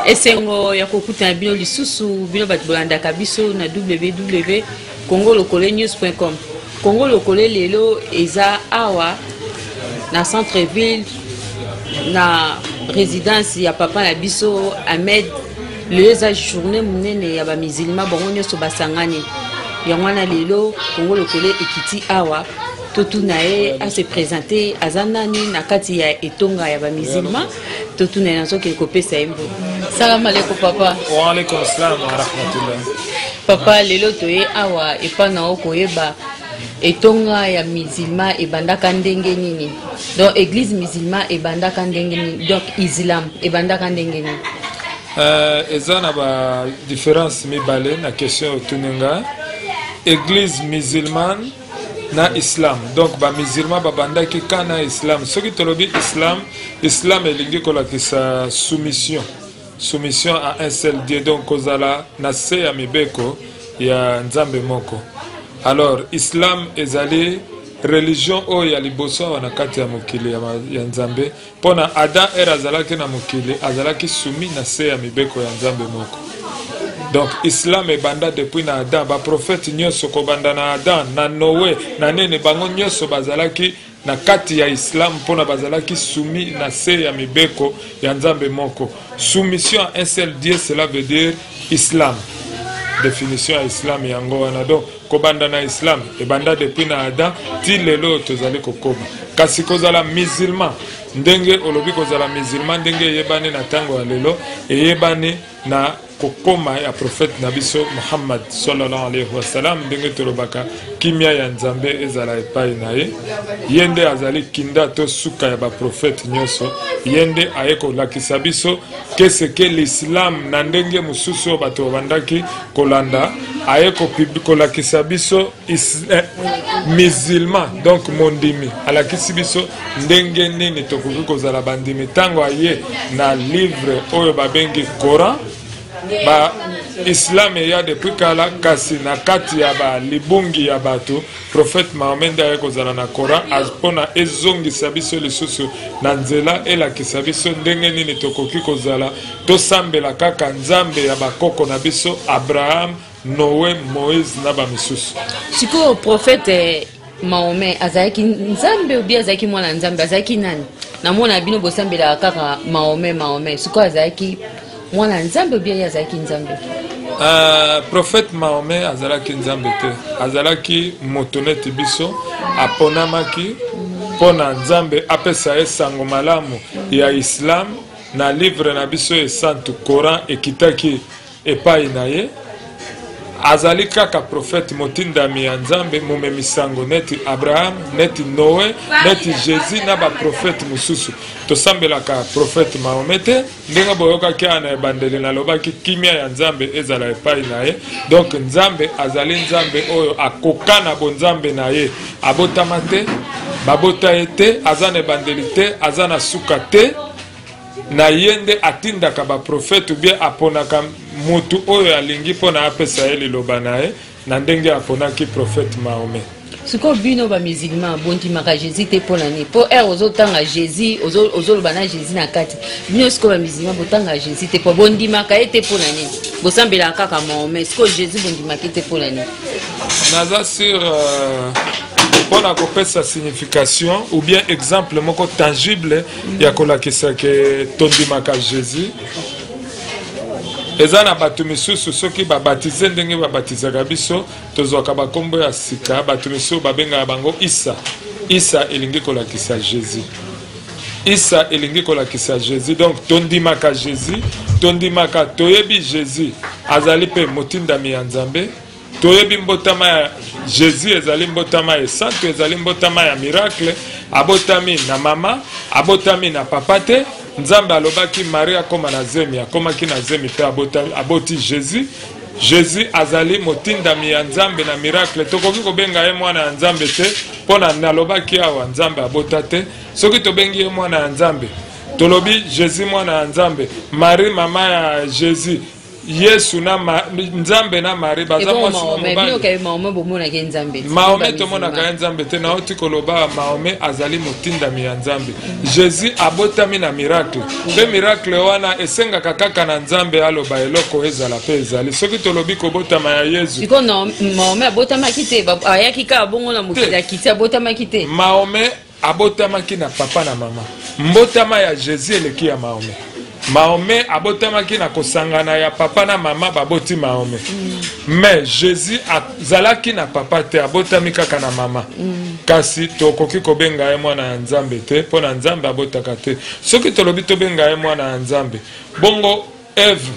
Esengo ya kokutana bino lisusu, bino bato bolandaka biso na www congo lokole news.com. Congo lokole lelo eza awa na centre ville na résidence ya papa na biso Ahmed. Lelo eza journée monene ya bamusulman, bango nyonso basangani. Yango wana lelo Congo lokole ekiti awa, totuna ye ase présente, aza nani na kati ya etonga ya bamusulman. Totuna ye, nazokende kopesa ye mbo. Salam alaikum papa. Wa alaikum salam wa rahmatullah. Papa, lelo toye awa epa na yo koyeba etonga ya musulman ebandaka ndenge nini, donc église musulman ebandaka ndenge nini, donc islam ebandaka ndenge nini? Eza na ba différence mibale na question otuni nga. Église musulmane na islam, donc bamusulman babandaki ka na islam. Soki tolobi islam, islam elingi kolakisa soumission, soumission à un seul Dieu, donc kozala na se ya mibeko ya Nzambe moko. Alors islam ezali religion oyo ya liboso awa na kati ya mokili ya Nzambe, mpona Adam ere azalaki na mokili, azalaki soumis na se ya mibeko ya Nzambe moko. Donc islam ebanda depuis na Adam. Baprofete nyonso kobanda na Adam, na Noe, na nini, bango nyonso bazalaki na kati ya islam mpona bazalaki soumis na se ya mibeko ya Nzambe moko. Soumission à un seul Dieu, cela veut dire islam. Définition ya islam yango wana. Donc kobanda na islam ebanda depuis na Adam ti lelo tozali kokoma. Kasi kozala musulman, ndenge olobi, kozala musulman ndenge eyebani na ntango ya lelo, eyebani na kokoma ya prophète na biso Muhammad sallallahu alaihi wasallam, ndenge tolobaka kimia ya Nzambe ezala epai na ye. Ye nde azali kinda to suka ya baprofete nyonso. Ye nde aye kolakisa biso qu'est-ce que l'islam na ndenge mosusu oyo bato babandaki kolanda. Aye kolakisa biso musulman, donc mondimi. Alakisi biso ndenge nini tokoki kozala bandimi ntango aye na livre oyo babengi Coran. Ba islam eya depuis kala, kasi na kati ya balibungi ya bato, prophète Mahomet nde aye kozala na Coran mpona ezongisa biso lisusu na nzela, elakisa biso ndenge nini tokoki kozala, tosambela kaka Nzambe ya bakoko na biso, Abraham, Noe, Moïse na bamisusu. Sikoyo prophète Mahomet azalaki Nzambe obi azalaki mwana Nzambe? Azalaki nani? Namona bino bosambelaka kaka Mahomet, Mahomet. Sikoyo azalaki mwana Nzambe obi ye azalaki Nzambe? Prophète Mahomet azalaki Nzambe te, azalaki moto neti biso. Aponamaki mpo na Nzambe apesa ye sango malamu ya islam na livre na biso esantu Coran, ekitaki epai na ye. Azali kaka prophète, motindami ya Nzambe, momemi sango neti Abraham, neti Noe, neti Jésus na baprofete mosusu. Tosambelaka prophète Mahomet te. Ndenge boyokaki awa na ebandeli, nalobaki kimia ya Nzambe ezala epai na ye. Donc Nzambe azali Nzambe oyo akoka na bonzambe na ye. Abotama te, babota ye te, aza na ebandeli te, aza na suka te. Na ye nde atindaka baprofete ubie aponaka mutu oyo alingi mpo na apesa ye liloba na ye, na ndenge aponaki prophète Mahomet. Sikoyo bino bamusulman bondimaka Jésus te mpo na nini? Mpo ere ozotanga Jésus, ozoloba na Jésus na kati. Bino sikoyo bamusulman botanga Jésus te mpo bondimaka ye te mpo na nini? Bosambelaka kaka Mahomet, sikoyo Jésus bondimaki te mpo na nini? Naza sur mpo na kopesa signification ou bien exemple moko tangible ya kolakisa ke tondimaka Jésus. Eza na bato misusu, soki babatize, ndenge babatizaka biso, tozwaka bakombo ya sika. Bato misusu babengaka bango Isa. Isa elingi kolakisa Jésus. Isa elingi kolakisa Jésus. Donc tondimaka Jésus, tondimaka, toyebi Jésus azali mpe motindami ya Nzambe. Toyebi mbotama ya Jésus ezali mbotama esantu, ezali mbotama ya miracle. Abotami na mama, abotami na papa te. Nzambe alobaki Marie akoma na zemi, akomaki na zemi mpe aboti Jésus. Jésus azali motindami ya Nzambe na miracle. Tokoki kobenga ye mwana ya Nzambe te mpo na nalobaki awa, Nzambe abota te. Soki tobengi ye mwana ya Nzambe, Tolobi Jesus mwana ya Nzambe, Marie mama ya Jesus, Yesu na ma, Nzambe na Marie baza mwasi na mobali. Mahomet bomonaka ye Nzambe. Mahomet tomonaka ye Nzambe te. Nauti koloba Mahomet azali motindami ya Nzambe. Jesus abotami na miracle. Mpe miracle wana esengaka kaka na Nzambe aloba eloko ezala mpe ezali. Soki tolobi kobotama ya Yesu. Sikoyo Mahomet abotamaki te, ayaki kaka bongo na mokili akiti abotamaki te. Mahomet Abotamaki na papa na mama. Mbotama ya Jesus eleki ya Mahomet. Mahomet abotamaki na kosangana ya papa na mama baboti Mahomet. Mais Jesus azalaki na papa te, abotami kaka na mama. Kasi tokoki kobenga ye mwana ya Nzambe te, mpo na Nzambe abotaka te. Soki tolobi tobenga ye mwana ya Nzambe, bongo Eve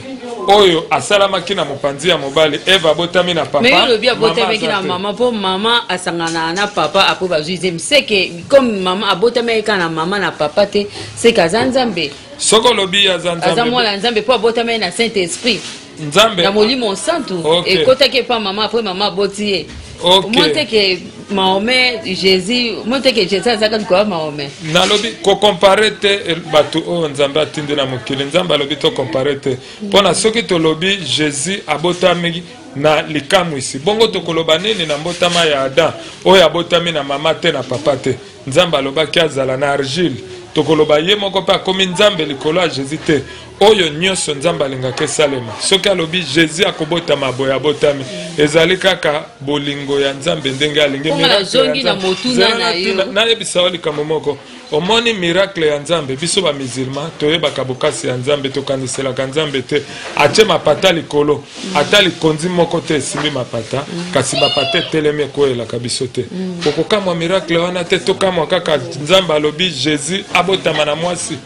oyo asalamaki na mopanzi ya mobali, Eve abotami na papa. Mais olobi abotamaki na mama po mama asanganaka na papa apres bazwi zemi seke comme mama abotamaki kaka na mama na papa te seke aza nzambe. Soki olobi ye aza nzambe, aza mwana ya nzambe po abotamaki na saint esprit nzambe na molimo santu okay. Ekotaki epa mama apres mama aboti ye. Okay. Omoni te ke Mahomet, Jésus, omoni te ke Jésus azalaka likolo ya Mahomet. Nalobi kokompare te bato oyo Nzambe atindi na mokili. Nzambe alobi tokompare te mpo na soki tolobi Jésus abotami na likamwisi, bongo tokoloba nini na mbotama ya Adam oyo abotami na mama te na papa te? Nzambe alobaki azala na argile, tokoloba ye moko mpe akomi Nzambe likolo ya Jesus te. Oyo nyonso Nzambe alingaka esalema. Soki alobi Jesus akobotama boye abotami, ezali kaka bolingo ya Nzambe ndenge alingi. Mpo nga nazongi na motuna na yo. Nayebisa yo likambo moko. Omoni miracle ya Nzambe, biso ba musulman toyebaka bokasi ya Nzambe, tokaniselaka Nzambe te. Atie mapata likolo, ata likonzi moko te esimbi mapata, kasi mapata etelemi ekweyelaka biso te. Okokamwa miracle wana te, tokamwa kaka Nzambe alobi Jesus abotama na mwasi.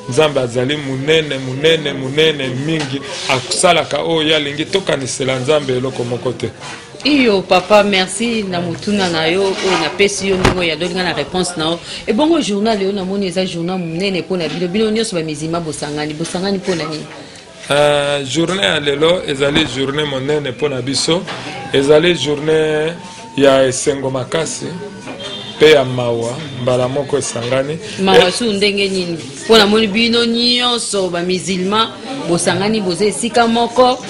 Nzambe azali monene, monene, monene mingi, asalaka oyo ye alingi, tokanisela Nzambe eloko moko te. Iyo papa, merci na motuna na yo oyo napesi yo ndenge oyandoli nga na réponse na yo. Ebongo journal oyo namoni eza journal monene mpo na bino, bino nyonso bamizima bosangani, bosangani mpo na nini? Journée ya lelo ezali journée monene mpo na biso, ezali journée ya esengo makasi mpe ya mawa mbala moko esangani. Mawa su ndenge nini? Mpo namoni bino nyonso bamizilma bosangani, boza esika moko,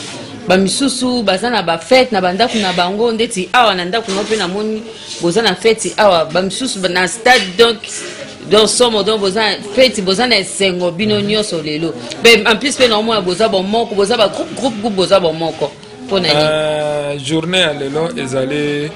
bamisusu baza na bafete na bandako na bango, ndeti awa na ndako na mpe namoni boza na feti awa, bamisusu na stade, donc somo, donc boza feti, boza na esengo bino nyonso lelo. Mpe en plus mpe naomona boza bomoko, boza ba groupe groupe groupe, boza bomoko mpo na nini? Journée ya lelo ezali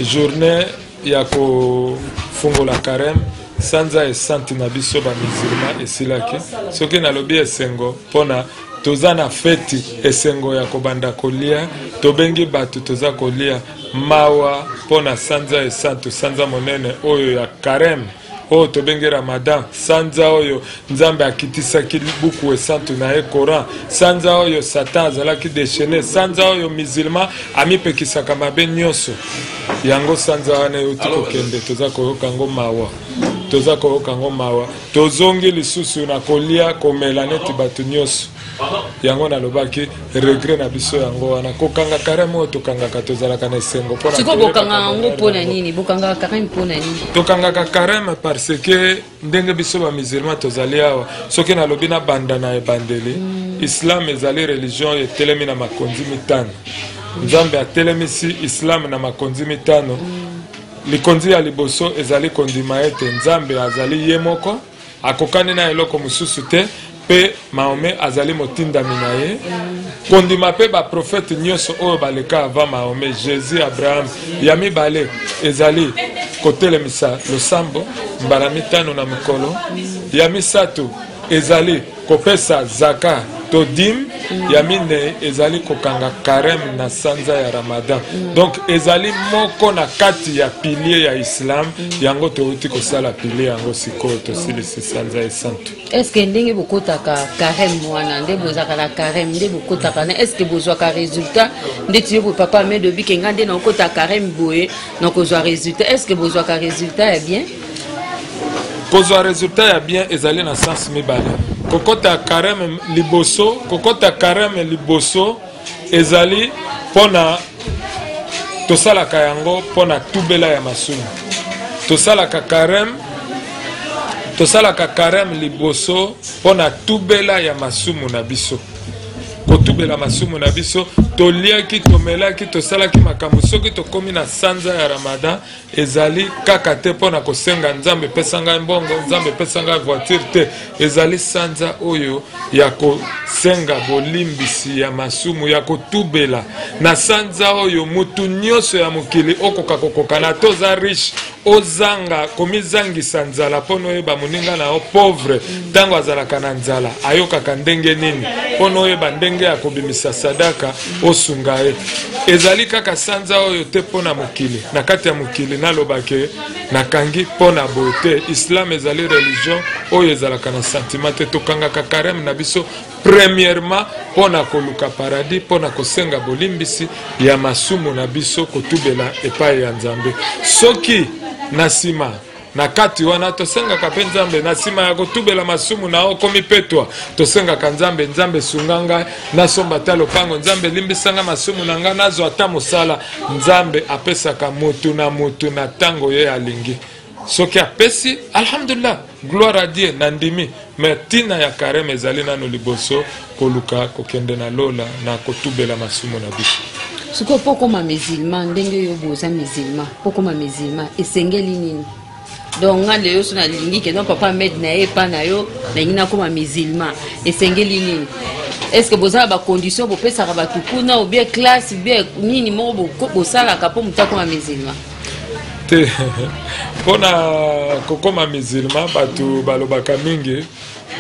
journée ya kofungola carême, sanza esanti na biso ba musulman esilaki. Soki nalobi esengo mpona toza na feti, esengo ya kobanda kolia, tobengi bato toza kolia. Mawa mpona sanza esantu, sanza monene oyo ya carême oyo tobengi Ramadan, sanza oyo Nzambe akitisaki buku esantu na ye Coran, sanza oyo Satan azalaki déchaîné, sanza oyo musulman amipekisaka mabe nyonso. Yango sanza wana euti kokende, toza koyoka yango mawa, toza koyoka yango mawa. Tozongi lisusu na kolia komela neti bato nyonso. Yango nalobaki regret na biso yango wana, kokanga carême oyo tokangaka, tozalaka na esengo mpona Sikoyo toyebaka bokangaka yango bonheur mpo na nango. nini? Bokangaka carême mpo na nini? Tokangaka carême parce que ndenge biso ba musulman tozali awa, soki nalobi na banda na ebandeli, islam ezali religion oyo etelemi na makonzi mitano. Nzambe atelemisi islam na makonzi mitano. Likonzi ya liboso ezali kondima ete Nzambe azali ye moko, akokani na eloko mosusu te, mpe Mahomet azali motindami na ye. Kondima mpe baprofete nyonso oyo baleka avant Mahomet, Jesus, Abraham. Ya mibale ezali kotelemisa losambo mbala mitano na mokolo. Ya misato ezali kopesa zaka to dime. Ya minei ezali kokanga carême na sanza ya Ramadan. Donc ezali moko na kati ya pilier ya islam. Yango touti kosala pilier yango sikoyo tosilisi sanza esantu. Est-ce que ndenge bokotaka carême wana, nde bozalaka na carême, nde bokotaka na, est-ce que bozwaka résultat ndeti yo boye papa Ahmed obike nga nde nakokota carême boye nakozwa résultat, est-ce que bozwaka résultat ya bien? Kozwa résultat ya bien ezali na sens mibale. Kokota carême liboso, kokota carême liboso ezali mpona tosalaka yango mpona tubela ya masumu. Tosalaka carême Tosalaka carême liboso mpo na tubela ya masumu na biso. Kotubela masumu na biso, toliaki, tomelaki, tosalaki makambo. Soki tokomi na sanza ya Ramadan, ezali kaka te mpo na kosenga Nzambe pesa ngai mbongo, Nzambe pesa ngai voiture te. Ezali sanza oyo ya kosenga bolimbisi ya masumu, ya kotubela. Na sanza oyo mutu nyonso ya mokili okoka kokokana, ata oza riche, ozanga komizangisa nzala mpo noyeba moninga na yo pauvre ntango azalaka na nzala ayokaka ndenge nini, mpo noyeba ndenge ya kobimisa sadaka osunga ye. Ezali kaka sanza oyo te mpo na mokili. Na kati ya mokili naloba ke nakangi mpo na boye te. Islam ezali religion oyo ezalaka na sentiment te. Tokangaka carême na biso premièrement mpo na koluka paradis, mpo na kosenga bolimbisi ya masumu na biso, kotubela epai ya Nzambe. Soki na nsima na kati wana tosengaka mpe Nzambe, na nsima ya kotubela masumu na okomi petwa, tosengaka Nzambe, Nzambe sunga ngai nasomba ata lopango, Nzambe limbisa ngai masumu na ngai nazwa ata mosala. Nzambe apesaka mutu na mutu na ntango ye alingi. Soki apesi, alhamdulillah, gloire à Dieu, nandimi. Mais tina ya carême ezali nano liboso koluka kokende na lola na kotubela masumu na biso. Sikoyo mpo okoma musulman, ndenge yo boza musulman, mpo okoma musulman esengeli nini? Donc nga lelo so nalingi ke donc papa Ahmed na ye epa na yo, nalingi nakoma musulman, esengeli nini? Est-ce que boza na ba conditions bopesaka bato kuna, ou bien classe, ou bien nini moko bosalaka mpo moto akoma musulman? Te, mpona kokoma musulman bato balobaka mingi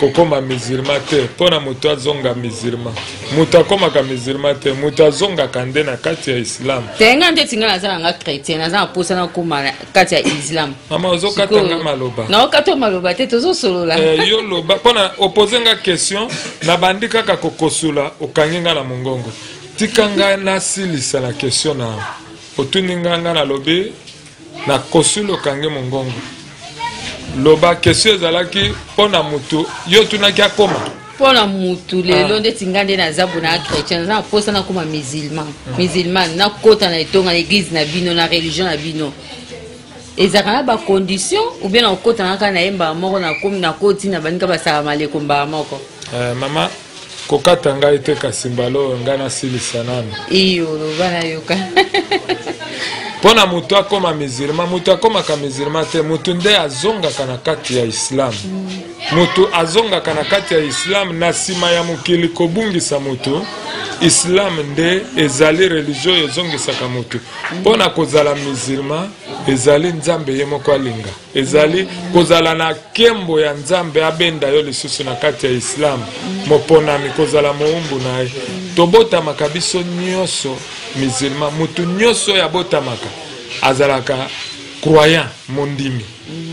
kokoma musulman te. Mpona moto azonga musulman, moto akomaka musulman te, moto azongaka nde na kati ya islam. Te, nga nde tinga naza nanga chrétien, naza na mposa nakoma na kati ya islam. Mama, ozokata nga maloba. Naokata maloba te, tozosolola. Yo loba mpona opose nga question, nabandi kaka kokosula, okangi nga na mongongo. Tika ngai nasilisa na question na otuni nga. Nga nalobi nakosuli, okangi mongongo. Loba, question ezalaki mpo na motu yo otunaki akoma. Mpo na mutu lelo ndeti nga nde naza bo na chrétien, naza na mposa nakoma musulman, musulman, nakota na etonga na église na bino, na religion na bino, ezalaka na bacondition ou bien nakokota na kaka na ye mbala moko, nakomi nakoti na baninga basala maleko mbala moko? Mama, kokata ngai te, kasi mbala oyo ngai nasilisa nano. Iyo, loba nayoka. Mpo na moto akoma musulman, moto akomaka musulman te, moto nde azongaka na kati ya islam. Moto azongaka na kati ya islam na nsima ya mokili kobungisa moto. Islam nde ezali religion oyo ezongisaka moto. Mpo na kozala musulman, ezali Nzambe ye moko alinga, ezali kozala na nkembo ya Nzambe abenda yo lisusu na kati ya islam, moponami kozala moumbu na ye. Tobotamaka biso nyonso musulman. Motu nyonso oyo abotamaka azalaka croyant, mondimi.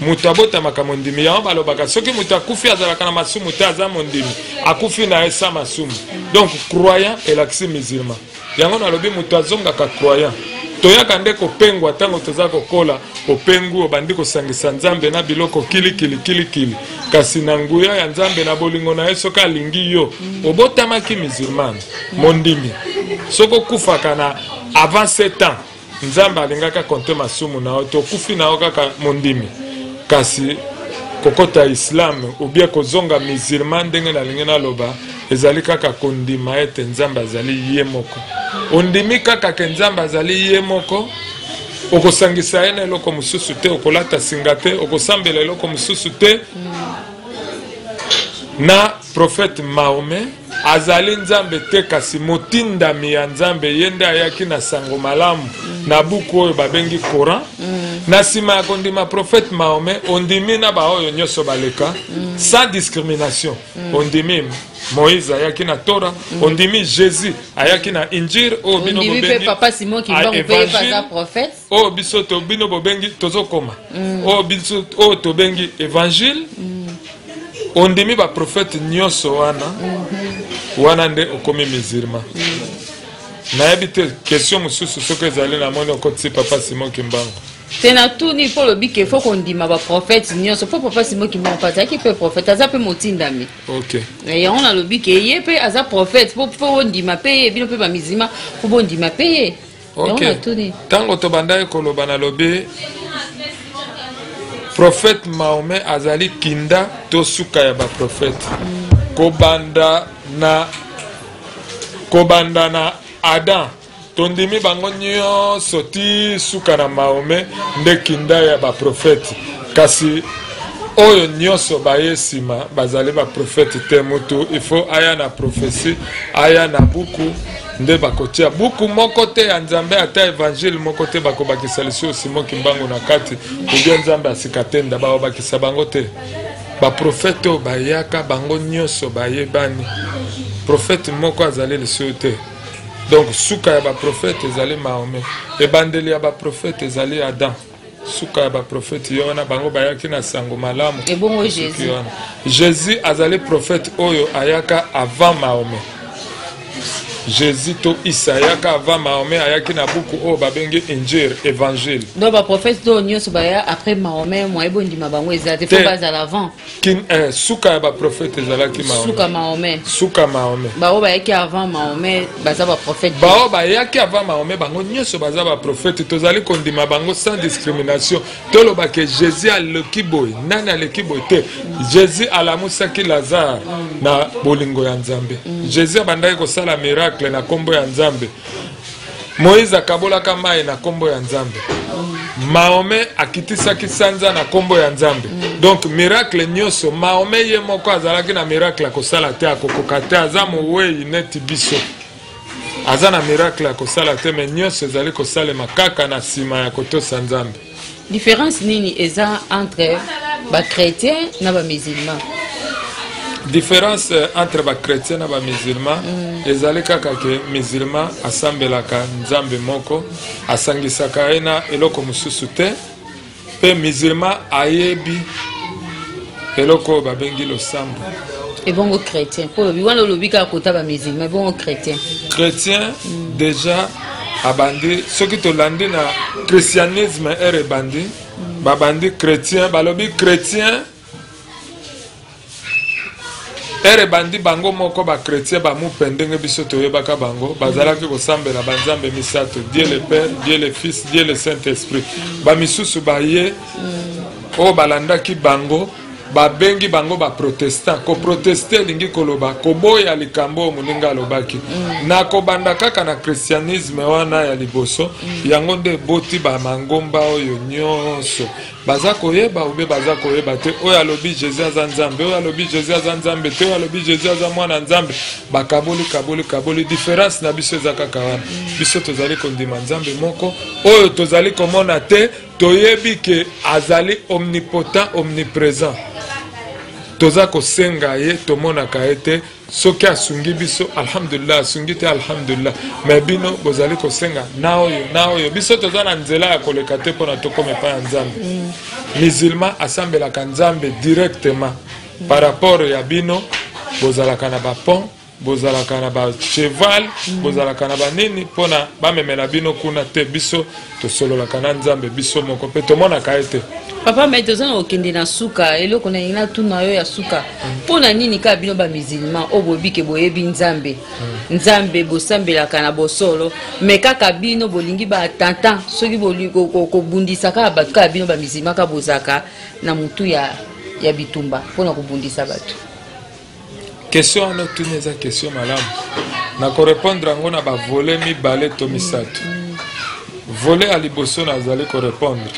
Moto abotamaka mondimi. Yango balobaka soki moto akufi azalaka na masumu te, aza mondimi, akufi na ye sa masumu. Donc croyant elakisi musulman. Yango nalobi moto azongaka croyant. Toyaka nde kopengwa ntango toza kokola, opengu, obandi kosangisa Nzambe na biloko kilikili kilikili. Kasi na nguya ya Nzambe, na bolingo na ye, soki alingi yo, obotamaki musulman, mondimi. Soki okufaka na avant 7 ans, Nzambe alingaka konte masumu na yo te, okufi na yo kaka mondimi. Kasi kokota islam ou bien kozonga musulman, ndenge nalingi naloba, ezali kaka kondima ete Nzambe azali ye moko. Ondimi kaka ke Nzambe azali ye moko, okosangisa ye na eloko mosusu te, okolata singa te, okosambela eloko mosusu te. Na prophète Mahomet azali Nzambe te, kasi motindami ya Nzambe. Ye nde ayaki na sango malamu na buku oyo babengi Coran. Na nsima ya kondima prophète Mahomet, ondimi na baoyo nyonso baleka sans discrimination. Ondimi Moïse ayaki na Torah, ondimi Jésus ayaki na Injil oyo bino ondimi mpe bobengi papa Simon Kimbangu mpe ye mpe aza évangile. Prophète. Oyo biso to bino bobengi, tozokoma oyo biso oyo tobengi évangile. Ondimi baprofete nyonso wana, wana nde okomi musulman. Nayebi te question mosusu soki ezali. Namoni okotisi papa Simon Kimbangu. Te, natuni mpo olobi ke faut kondima baprophète nyonso, mpo papa Simon Kimbangu mpe azalaki mpe prophète, aza mpe motindami. Yango nalobi ke ye mpe aza prophète, mpo faut bondima mpe ye, bino mpe bamizima mpo bondima mpe ye. Yango natuni. Ntango tobandaki koloba, nalobi Prophète Mahomet azali kinda to suka ya ba prophète. Kobanda na kobanda na Adam tondimi bango nyonso ti suka na Mahomet nde kinda ya ba prophète. Kasi oyo nyonso baye nsima bazali ba prophète te. Mutu il faut aya na prophetie, aya na buku nde bakotia buku moko te ya Nzambe, ata evangile moko te bakobakisa lisusu Simon Kimbangu na kati, ubie Nzambe asika te nda bakobakisa bango te. Baprofete oyo bayaka bango nyonso bayebani, profete moko azali lisusu te. Donc suka ya baprofete ezali Mahomet, ebandeli ya baprofete ezali Adam. Suka ya baprofete ye wana, bango bayaki na sango malamu. Ebongo Jésus? Wana Jésus azali prophète oyo ayaka avant Mahomet. Jésus to Isa ayaka avant Mahomet, ayaki na buku oyo babengi Injil, évangile. Donc baprofete oyo nyonso baya après Mahomet, moye bondima bango eza te, fo bazala avant. Suka ya baprofete ezalaki Mahomet. Suka Mahomet. Suka Mahomet. Bao bayaki avant Mahomet baza baprofete. Bao bayaki avant Mahomet bango nyonso baza baprofete. Tozali kondima bango sans discrimination. Toloba ke Jésus aleki boye, nani aleki boye te. Jésus alamusaki Lazare na bolingo ya Nzambe. Jésus abandaki kosala miracle na kombo ya Nzambe. Moïse akabolaka mai na kombo ya Nzambe. Mahomet akitisaki sanza na kombo ya Nzambe. Donc miracle nyonso, Mahomet ye moko azalaki na miracle akosala te, akokoka te, aza mowei neti biso. Aza na miracle akosala te, mais nyonso ezali kosalema kaka na nsima ya kotosa Nzambe. Différence nini eza entre bachrétien na bamusulman? Différence entre bachrétien na bamusulman ezali kaka ke musulman asambelaka Nzambe moko, asangisaka ye na eloko mosusu te, mpe musulman ayebi eloko oyo babengi losambo. Ebongo chrétien? Mpo olobi wana, olobi kaka kota bamusulman, ebongo chrétien? Chrétien déjà abandi, soki tolandi na christianisme ere ebandi, babandi chrétien, balobi chrétien ere ebandi, bango moko bachrétien bamupe ndenge biso toyebaka bango bazalaki kosambela banzambe misato: Dieu le Père, Dieu le Fils, Dieu le Saint Esprit. Bamisusu baye oyo balandaki bango, babengi bango baprotestant. Koproteste elingi koloba koboya likambo oyo moninga alobaki. Na kobanda kaka na christianisme wana ya liboso, yango nde eboti bamangomba oyo nyonso baza koyeba ube baza koyeba te. Oyo alobi Jésus aza Nzambe, oyo alobi Jésus aza Nzambe te, oyo alobi Jésus aza mwana Nzambe, bakaboli kaboli kaboli. Différence na biso eza kaka wana. Biso tozali kondima Nzambe moko oyo tozali komona te, toyebi ke azali omnipotent, omniprésent. Toza kosenga ye, tomonaka ye te. Soki asungi biso, alhamdulillah, asungi te, alhamdulillah. Me bino bozali kosenga na oyo na oyo, biso toza na nzela ya koleka te mpona tokoma epai ya Nzambe. Musulman asambelaka Nzambe directement. Par rapport ya bino, bozalaka na bapont, bozalaka na bacheval, bozalaka na banini mpona bamemela bino kuna te. Biso tosololaka na Nzambe biso moko mpe tomonaka ye te. Papa, me toza na kokende na suka. Eloko na yengi natuna yo ya suka: mpo na nini kaka bino bamusulman oyo boyebi ke boyebi Nzambe, Nzambe bosambelaka na bosolo, me kaka bino bolingi baattentat, soki kobundisa kaka bato, kaka bino bamusulman kaka bozalaka na motu ya bitumba mpona kobundisa bato? Question wana otuni eza question malamu. Nakorépondre yango na bavolet mibale to misato. Volet ya liboso nazali korépondre: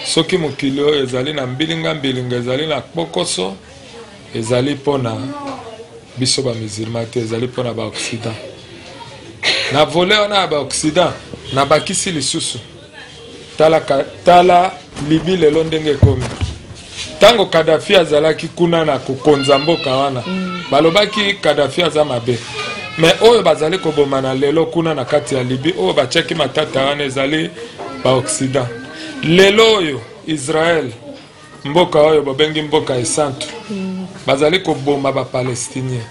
soki mokili oyo ezali na mbilinga mbilinga, ezali na kpokoso, ezali mpona biso bamusulman te, ezali mpona baoccident. Na volet wana ya baoccident, nabakisi lisusu: tala, tala Libye lelo ndenge ekomi. Ntango Kadafi azalaki kuna na kokonza mboka wana, balobaki Kadafi aza mabe. Me oyo bazali kobomana lelo kuna na kati ya Libye, oyo batiaki matata wana, ezali baoccident. Lelo oyo Israel, mboka oyo babengi mboka esantu, bazali koboma bapalestinien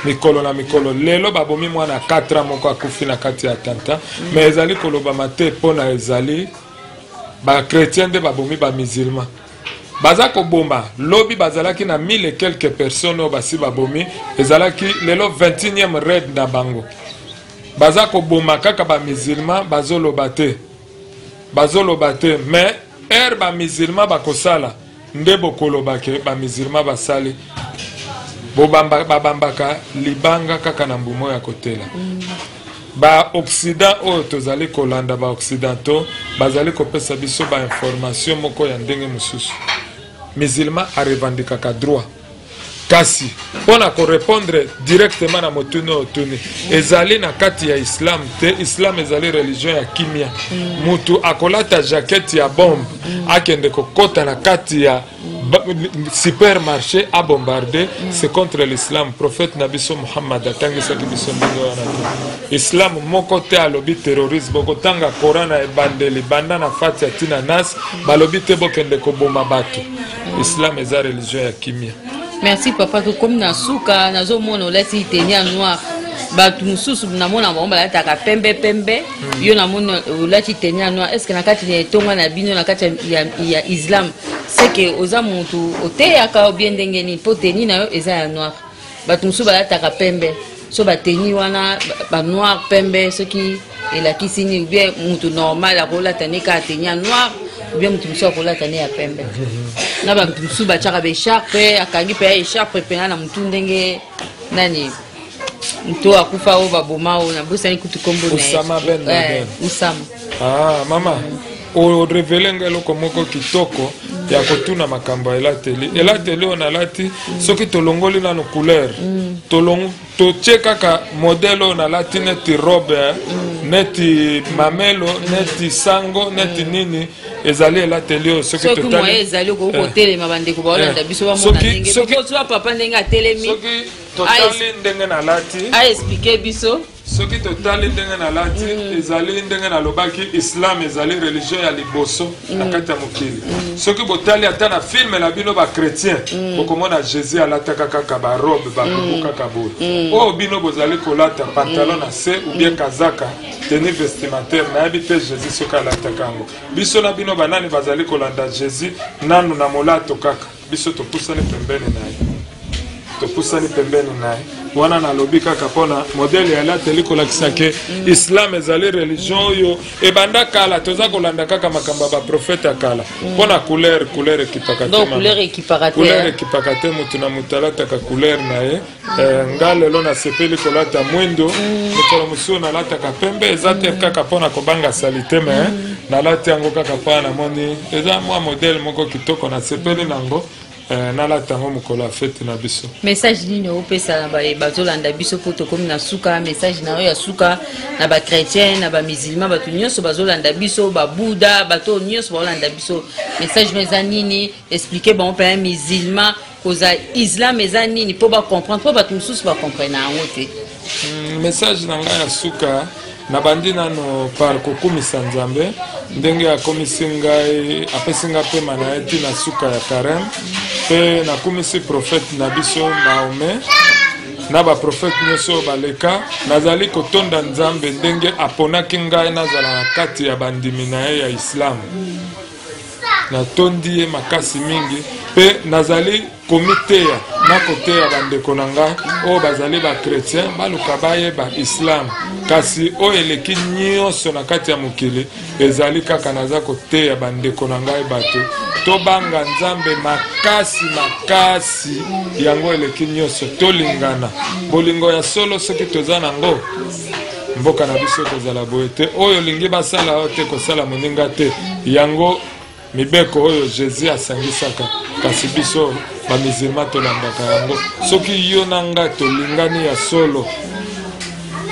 mikolo na mikolo. Lelo babomi mwana 4 ans moko, akufi na kati ya attentat. Mais ezali kolobama te mpona ezali bachrétien nde babomi bamusulman. Baza koboma. Lobi bazalaki na mille et quelques personnes oyo basi babomi, ezalaki lelo 21e raid na bango. Baza koboma kaka bamusulman, bazoloba te, bazoloba te. Mais Heure ba musulman bakosala nde bokoloba ke ba musulman basali. Bobamba, babambaka libanga kaka na mbuma oyo ya kotela. Ba occident oyo tozali kolanda, ba occidentaux bazali kopesa biso ba information moko ya ndenge mosusu. Musulman arevandikaka droit. Kasi mpo na ko repondre directement na motuna oyo otuni, ezali na kati ya islam te. Islam ezali religion ya kimia. Mutu akolata jaquette ya bombe, akende kokota na kati ya supermarché a bombarde, c'est contre l'islam. Prophète na biso Muhammad atangisaki biso ndenge wana te. Islam moko te alobi terrorisme. Bokotanga Coran na ebandeli banda na Fatiha ti na Nas, balobi te bokende koboma bato. Islam eza religion ya kimia. Merci papa, tokomi na suka. Nazomona olati tenue ya noir, bato mosusu namona bango balataka pembe pembe. Yo namoni olati tenue ya noir. Est ce que na kati ya etonga na bino, na kati ya islam, c'est que oza motu oteyaka obie ndenge nini, mpo tenue na yo eza ya noir? Bato mosusu balataka pembe, so batenue wana banoir pembe, soki elakisi nini? Ou bien motu normal akolata ne kaka tenue ya noir, ou bien motu mosusu akolata ne ya pembe? Na bato mosusu batiaka baécharpe, akangi mpe ya écharpe mpena na motu ndenge nani moto akufa oyo baboma, oyo nabosani kutu kombo na ye. Osama Ben Laden. Osama. Ah, mama, orévéler nga eloko moko kitoko ya kotuna makambo ya elateli. Elateli oyo nalati, soki tolongoli nano couleur, totie kaka modèle oyo nalati, neti robe, neti mamelo, neti sango, neti nini, ezali elateli oyo soki soki totali moye ezali, okoki kotelema, bandeko baolanda biso bamona ndenge ozwa papa ndenge atelemi. Soki totali ndenge nalati, aexpliquer biso. Soki totali ndenge nalati, ezali ndenge nalobaki, islam ezali religion ya liboso na kati ya mokili. Soki botali ata na film na bino bachrétien, bokomona Jésus alataka kaka barobe, babubu kaka boye. Oyo bino bozali kolata, pantalon na se ou bien kazaka, tenue vestimentaire, nayebi te Jésus soki alataka yango. Biso na bino, banani bazali kolanda Jésus nanu na molato kaka? Biso topusani pembeni na ye, topusani pembeni na ye. Wana nalobi kaka mpona modèle ya elateli, kolakisa ke islam ezali religion oyo ebanda kala. Toza kolanda kaka makambo ya baprofete ya kala. Mpona couleur, couleur ekipaka te. Donc mama. Couleur ekipaka te. Couleur hein? Ekipaka te. Motu na motu alataka couleur na ye. Nga lelo nasepeli kolata mwindo, mokolo mosusu nalataka pembe. Eza te kaka mpona kobanga saleté, mais nalati yango kaka mpo namoni eza mwa modèle moko kitoko, nasepeli nango. Nalata yango mokolo ya fete na biso. Message nini opesa na baye bazolanda biso, mpo tokomi na suka? Message na yo ya suka na bachrétien, na bamusulman, bato nyonso bazolanda biso, babuda, bato oyo nyonso baolanda biso, message no eza nini? Explique bango mpenza musulman koza islam eza nini, mpo bacomprendre, mpo bato mosusu bacomprendre yango te. Message na ngai ya suka, nabandi nano par kokumisa Nzambe ndenge akomisi ngai, apesi ngai pema na ye ntina suka ya carême. Mpe nakumisi prophète na biso Mahomet na baprofete nyonso oyo baleka. Nazali kotonda Nzambe ndenge aponaki ngai nazala na kati ya bandimi na ye ya islam. Natondi ye makasi mingi. Mpe nazali komiteya na koteya bandeko na ngai oyo bazali bachrétien, baluka bayeba islam. Kasi oyo eleki nyonso na kati ya mokili ezali kaka naza koteya bandeko na ngai bato, tobanga Nzambe makasi makasi. Yango eleki nyonso. Tolingana bolingo ya solo. Soki toza nango, mboka na biso kozala boye te. Oyo olingi basala oyo te, kosala moninga te. Yango mibeko oyo Jésus asangisaka, kasi biso bamusulman tolandaka yango. Soki yo na nga tolingani ya solo,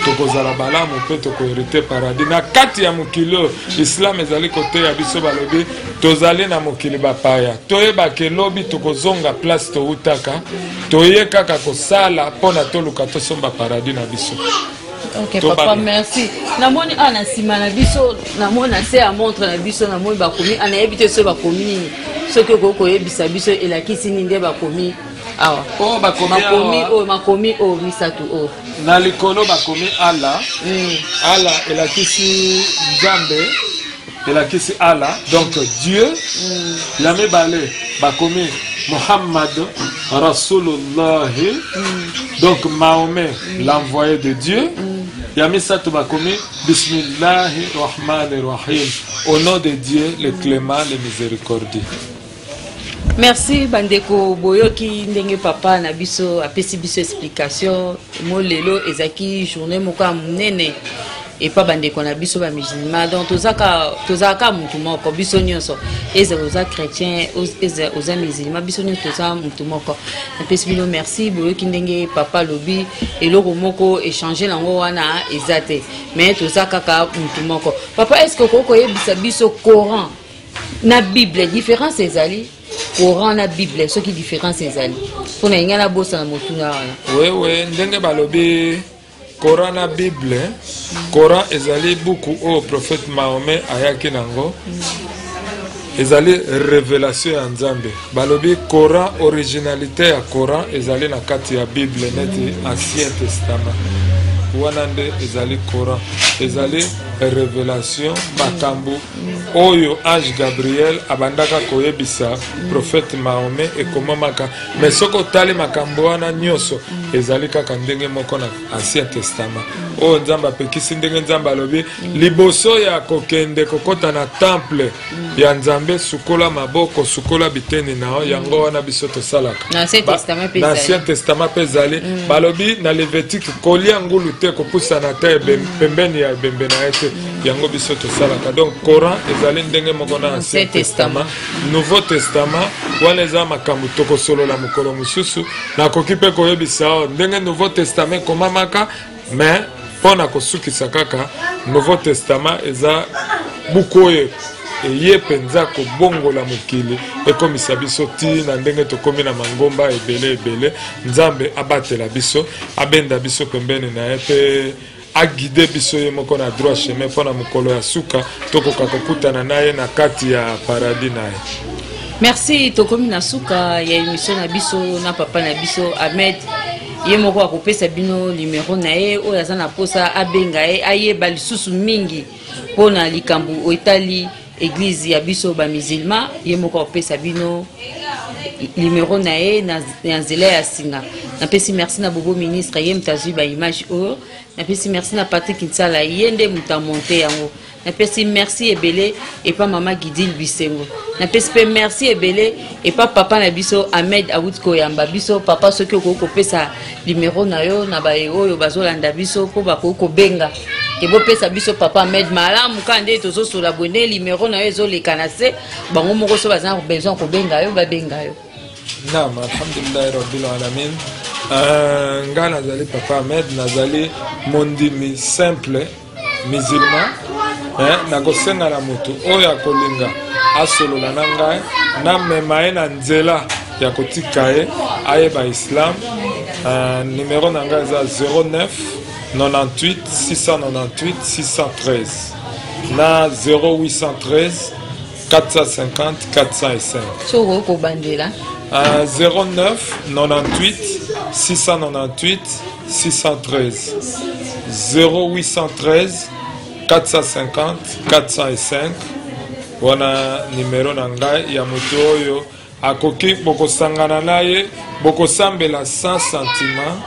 tokozala balamu mpe tokohériter paradis na kati ya mokili oyo. Islam ezali koteya biso, balobi tozali na mokili bapaya, toyebaka elobi tokozonga place toutaka. Toye kaka kosala mpona toluka tosomba paradis na biso. Ok papa, merci. Namoni awa na nsima na biso, namoni na se ya montre na biso, namoni bakomi, nayebi te soki bakomi nini. Soki okoki koyebisa biso elakisi nini nde bakomi awa? Oyo bakomi Makomi awa? Oyo makomi oyo misato oyo. Na likolo bakomi Allah. Allah elakisi Nzambe, elakisi Allah, donc Dieu. Ya mibale bakomi Muhammad Rasulullahi, donc Mahomet, l'envoyé de Dieu. Ya misato bakomi Bismillahi Rahmani Rahim, au nom de Dieu le clement le miséricordieux. Merci bandeko, boyoki ndenge papa na biso apesi biso explication. Mo lelo ezalaki journée moko ya monene epa bandeko na biso bamusulman. Donc tozalaka mutu moko biso nyonso, ezala oza chrétien, ezala oza musulman, biso nyonso toza mutu moko. Napesi bino merci. Boyoki ndenge papa alobi, eloko moko échange nango wana eza te, mais toza kaka mutu moko. Papa, est ce que okoki koyebisa biso Coran na Bible, différence ezali? Coran na Bible, soki différence ezali, mpona yengai nabosana motuna wana. Wewe, ndenge balobi Coran na Bible, Coran ezali buku oyo prophète Mahomet ayaki nango, ezali révélation ya Nzambe. Balobi Coran, originalité ya Coran ezali na kati ya Bible, neti Ancien Testament. Wana nde ezali Coran, ezali révélation, makambo oyo ange Gabriel abandaka koyebisa prophète Mahomet ekomamaka. Mais soki otali makambo wana nyonso, ezali kaka ndenge moko na Ancien Testament, oyo Nzambe apekisi, ndenge Nzambe alobi liboso ya kokende kokɔta na temple ya Nzambe, sukola maboko, sukola biteni na yo. Yango wana biso tosalaka. Na Ancien Testament mpe Na ezali. Ancien Testament mpe ezali. Balobi na Lévitique, kolia ngulu te, kopusana te pembeni ya ebembe na ye te. Yango biso tosalaka. Donc Coran ezali ndenge moko na Ancien Ancien Testament. Nouveau Testament wana eza makambo tokosolola mokolo mosusu. Nakoki mpe koyebisa awa ndenge Nouveau Testament ekomamaka, mais mpo na kosukisa kaka, Nouveau Testament eza buku oyo eye mpenza kobongola mokili, ekomisa biso ti na ndenge tokómi na mangomba ebele ebele. Nzambe abatela biso, abenda biso pembeni na ye mpe aguide biso ye moko na droit chemin, mpo na mokolo ya suka tokoka kokutana na ye na kati ya paradis na ye. Merci. Tokomi na suka ya émission na biso na papa na biso Ahmed. Ye moko akopesa bino numero na ye, oyo aza na posa abenga ye, ayeba lisusu mingi mpona likambo etali église ya biso bamusulman. Ye moko akopesa bino numero na ye na nzela ya singa. Napesi merci na Bobo Ministre, ye moto azwi baimage oyo. Napesi merci na Patrik Nsala, ye nde moto amonte yango. Napesi merci ebele epa mama Gidil Bisengo. Napesi mpe merci ebele epa papa na biso Ahmed, awuti koyamba biso. Papa, soki okoki kopesa numero na yo na baye oyo bazolanda biso mpo bakoki kobenga ke bopesa biso papa Ahmed malamu, kaka nde tozosola boye, nde numero na yo ezoleka na se, bango moko so baza na besoin kobenga yo, babenga yo. Naam, alhamdulillahi rabbil alamin. Nga nazali papa Ahmed, nazali mondimi simple musulman. Nakosenga na moto oyo akolinga asolola na ngai, namema ye na nzela ya kotika ye ayeba islam, numero na ngai eza 09 98 698 613 na 0813 450 405. So okoki kobandela. 09 98 698 613, 0813 450 405. Wana nimero na ngai ya moto oyo akoki, bokosangana na ye, bokosambela sans sentiment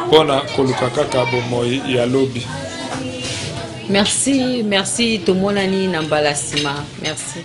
mpona koluka kaka bomoi ya lobi. Merci, merci. Tomonani na mbala nsima. Merci.